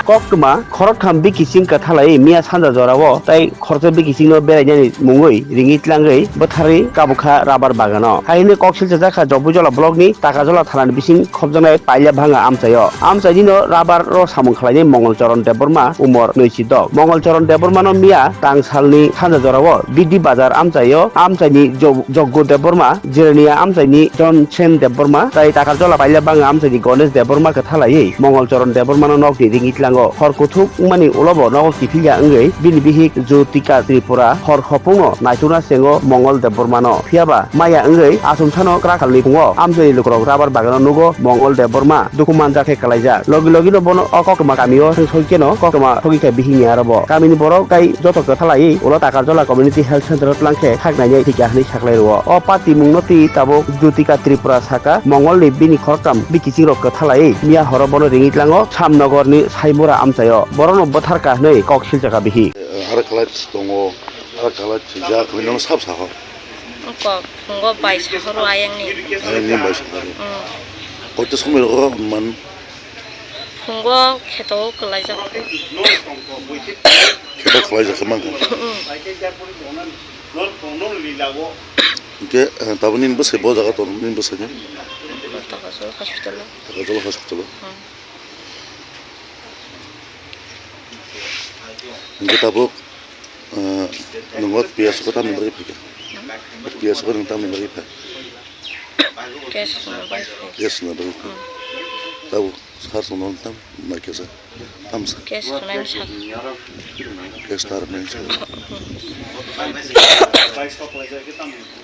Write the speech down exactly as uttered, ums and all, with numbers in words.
Koktwma khoroktham bikising kwthalai miya sanja jorao tai khoroksa bikisingno berainani mungwi ringwi tlangwi bwtharwi kabukha rubber bagano. Hai hwnwi kok silchajak kha Jobbuijala blockni Takarjala thanani bising khopjaknai Pailabhanga amchaio. Amchainino rubber-o samung khlainai Mongol Charan Debbarma, umor nwichi dok. Mongol Charan Debbarmano miya tang salni sanja jorao Bidi Bazar amchaio amchaini Jo-, Joggo Debbarma, Jirania amchaini Jonsen Debbarma, tai Takarjala Pailabhanga amchaini Ganesh Debbarma kwthalaiwi Mongol Charan Debbarmano nokni ringwi tlango. Hor kuthuk wngmani ulobo nogo kiphilya wngwi bini bihik Jyotika Tripura hor hopungno naitukna chengo Mongol Debbarmano. Phiyaba maya wngwi achomsano kwrakhalni phungo amchaini lukurok rubber bagano nugo Mongol Debbarma dukhu manjak khe kwlaijak. Logi logino bono o koktwma kamio thang soi kheno koktwma thogwi kha bihikni aro bo. Kamini borok tai joto kwthalaiwi ulo Takarjala Community Health Center o tlang khe khak nainai thwikha hwnwi saklai rwo. O party mungno twi tabuk Jyotika Tripura saka Mongolni bini khoroktham bikichingrok kwthalaiwi miya horo bono ringwi tlango Samnogorni Saimura amchaio. Borokno bwtharkha hwnwi kok silchakha bihik. Hara khalai tongo, hara khalai thwijak hwnwi nono sab saho. Kok phungo bai sahoro ayangni. Ayangni bai sahoro. Mm. Koito somoi rogo man. Phungo kheto kwlaijak. Kheto kwlaijak khe mankha. Mm. Hwnkhe, eh, tabuk nini bwsai bo jaga tongo, nini bwsai ni? Takajol hospital o. Takajol hospital o. Mm. Hwnkhe tabuk, ah, nwng o P S o khe tamni bagwi phaikha? P S o khe nwng tamni bagwi phai? Case rwna bagwi phai. Case rwna bagwi phai. Hmm. Tabuk sir chwngno tam naikhe sa. Tam sa. Case rwnani sal. Case ta rwnani sal. Hmm.